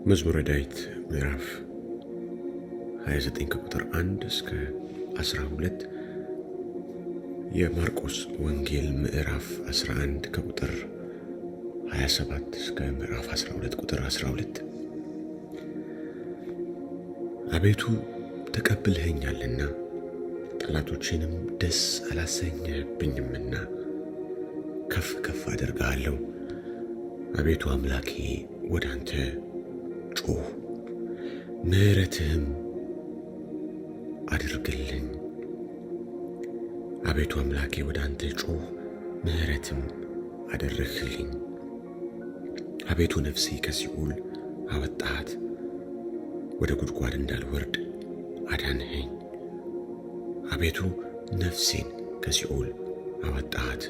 መዝሙረ ዳዊት ምዕራፍ 29 ከቁጥር 1 እስከ 12፣ የማርቆስ ወንጌል ምዕራፍ 11 ከቁጥር 27 እስከ ምዕራፍ 12 ቁጥር 12። አቤቱ ተቀብለኸኛልና ጠላቶቼንም ደስ አላሰኘህብኝምና ከፍ ከፍ አደርግሃለሁ። አቤቱ አምላኬ ወደ አንተ ጮህ፣ ምሕረትህም አድርግልኝ። አቤቱ አምላኬ ወደ አንተ ጮህ፣ ምሕረትም አደረግህልኝ። አቤቱ ነፍሴ ከሲኦል አወጣሃት፣ ወደ ጉድጓድ እንዳልወርድ አዳንኸኝ። አቤቱ ነፍሴን ከሲኦል አወጣሃት፣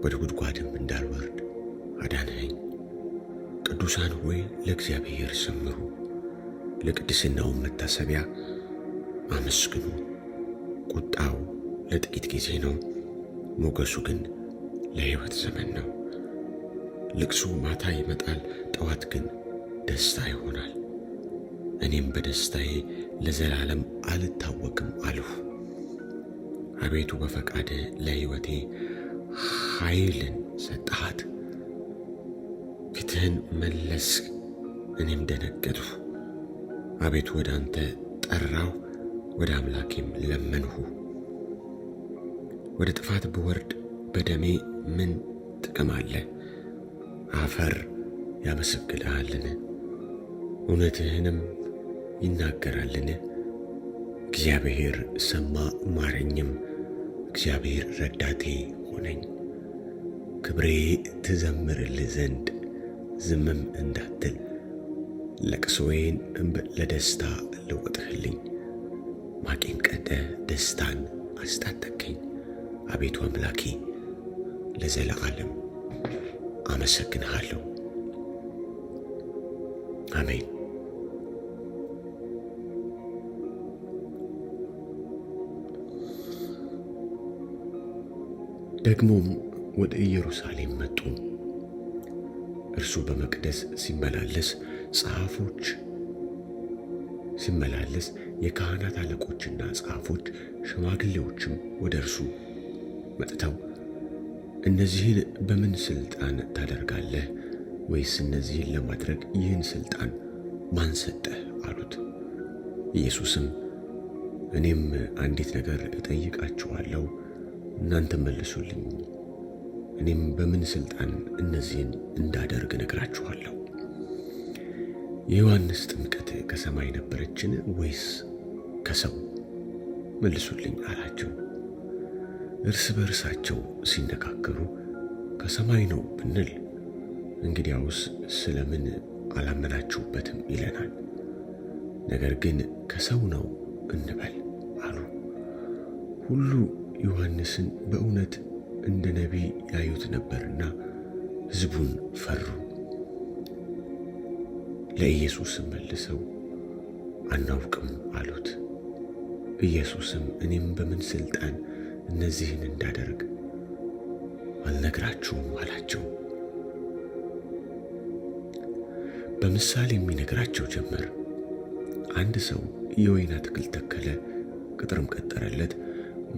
ወደ ጉድጓድም እንዳልወርድ አዳንኸኝ። ቅዱሳን ሆይ ለእግዚአብሔር ዘምሩ፣ ለቅድስናውም መታሰቢያ አመስግኑ። ቁጣው ለጥቂት ጊዜ ነው፣ ሞገሱ ግን ለሕይወት ዘመን ነው። ልቅሶ ማታ ይመጣል፣ ጠዋት ግን ደስታ ይሆናል። እኔም በደስታዬ ለዘላለም አልታወክም አልሁ። አቤቱ በፈቃድህ ለሕይወቴ ኃይልን ሰጠሃት። ፊትህን መለስክ፣ እኔም ደነገጥሁ። አቤቱ ወደ አንተ ጠራሁ፣ ወደ አምላኬም ለመንሁ። ወደ ጥፋት ብወርድ በደሜ ምን ጥቅም አለ? አፈር ያመሰግንሃልን? እውነትህንም ይናገራልን? እግዚአብሔር ሰማ ማረኝም፣ እግዚአብሔር ረዳቴ ሆነኝ። ክብሬ ትዘምርልህ ዘንድ ዝምም እንዳትል ለቅሶዬን ለደስታ ለወጥህልኝ። ማቄን ቀደህ ደስታን አስታጠቅኸኝ። አቤቱ አምላኬ ለዘለዓለም አመሰግንሃለሁ። አሜን። ደግሞም ወደ ኢየሩሳሌም መጡ። እርሱ በመቅደስ ሲመላለስ ጸሐፎች ሲመላለስ የካህናት አለቆችና ጸሐፎች ሽማግሌዎችም ወደ እርሱ መጥተው እነዚህን በምን ሥልጣን ታደርጋለህ? ወይስ እነዚህን ለማድረግ ይህን ሥልጣን ማን ሰጠህ? አሉት። ኢየሱስም እኔም አንዲት ነገር እጠይቃችኋለሁ፣ እናንተ መልሱልኝ፣ እኔም በምን ሥልጣን እነዚህን እንዳደርግ እነግራችኋለሁ። የዮሐንስ ጥምቀት ከሰማይ ነበረችን ወይስ ከሰው? መልሱልኝ አላቸው። እርስ በእርሳቸው ሲነጋገሩ ከሰማይ ነው ብንል እንግዲያውስ ስለምን አላመናችሁበትም ይለናል። ነገር ግን ከሰው ነው እንበል አሉ። ሁሉ ዮሐንስን በእውነት እንደ ነቢይ ያዩት ነበርና ሕዝቡን ፈሩ። ለኢየሱስም መልሰው አናውቅም አሉት። ኢየሱስም እኔም በምን ሥልጣን እነዚህን እንዳደርግ አልነግራችሁም አላቸው። በምሳሌ የሚነግራቸው ጀመር። አንድ ሰው የወይን አትክልት ተከለ፣ ቅጥርም ቀጠረለት፣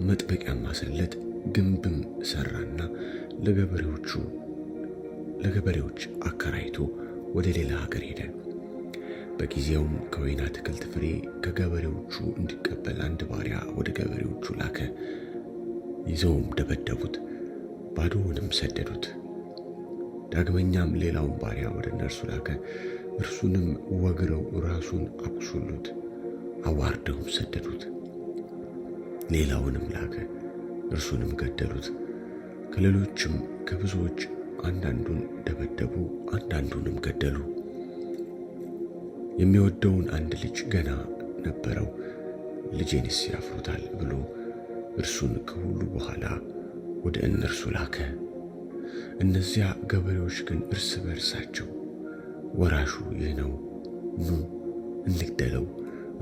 መጥበቂያም ማሰለት፣ ግንብም ሰራና ለገበሬዎች አከራይቶ ወደ ሌላ ሀገር ሄደ። በጊዜውም ከወይን አትክልት ፍሬ ከገበሬዎቹ እንዲቀበል አንድ ባሪያ ወደ ገበሬዎቹ ላከ። ይዘውም ደበደቡት፣ ባዶውንም ሰደዱት። ዳግመኛም ሌላውን ባሪያ ወደ እነርሱ ላከ። እርሱንም ወግረው ራሱን አቁሰሉት፣ አዋርደውም ሰደዱት። ሌላውንም ላከ፣ እርሱንም ገደሉት። ከሌሎችም ከብዙዎች አንዳንዱን ደበደቡ፣ አንዳንዱንም ገደሉ። የሚወደውን አንድ ልጅ ገና ነበረው። ልጄንስ ያፍሩታል ብሎ እርሱን ከሁሉ በኋላ ወደ እነርሱ ላከ። እነዚያ ገበሬዎች ግን እርስ በእርሳቸው ወራሹ ይህ ነው፣ ኑ እንግደለው፣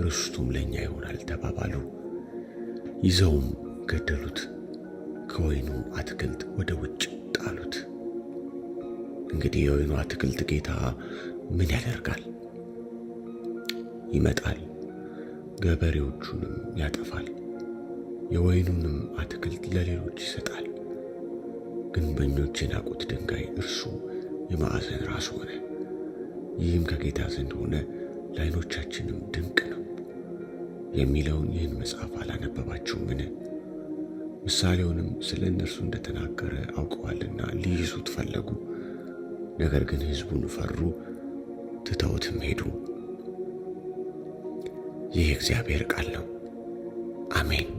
ርስቱም ለእኛ ይሆናል ተባባሉ። ይዘውም ገደሉት፣ ከወይኑ አትክልት ወደ ውጭ ጣሉት። እንግዲህ የወይኑ አትክልት ጌታ ምን ያደርጋል? ይመጣል፣ ገበሬዎቹንም ያጠፋል፣ የወይኑንም አትክልት ለሌሎች ይሰጣል። ግንበኞች የናቁት ድንጋይ እርሱ የማዕዘን ራስ ሆነ። ይህም ከጌታ ዘንድ ሆነ፣ ለዓይኖቻችንም ድንቅ ነው የሚለውን ይህን መጽሐፍ አላነበባችሁምን? ምሳሌውንም ስለ እነርሱ እንደተናገረ አውቀዋልና ሊይዙት ፈለጉ። ነገር ግን ሕዝቡን ፈሩ፣ ትተውትም ሄዱ። ይህ የእግዚአብሔር ቃል ነው። አሜን።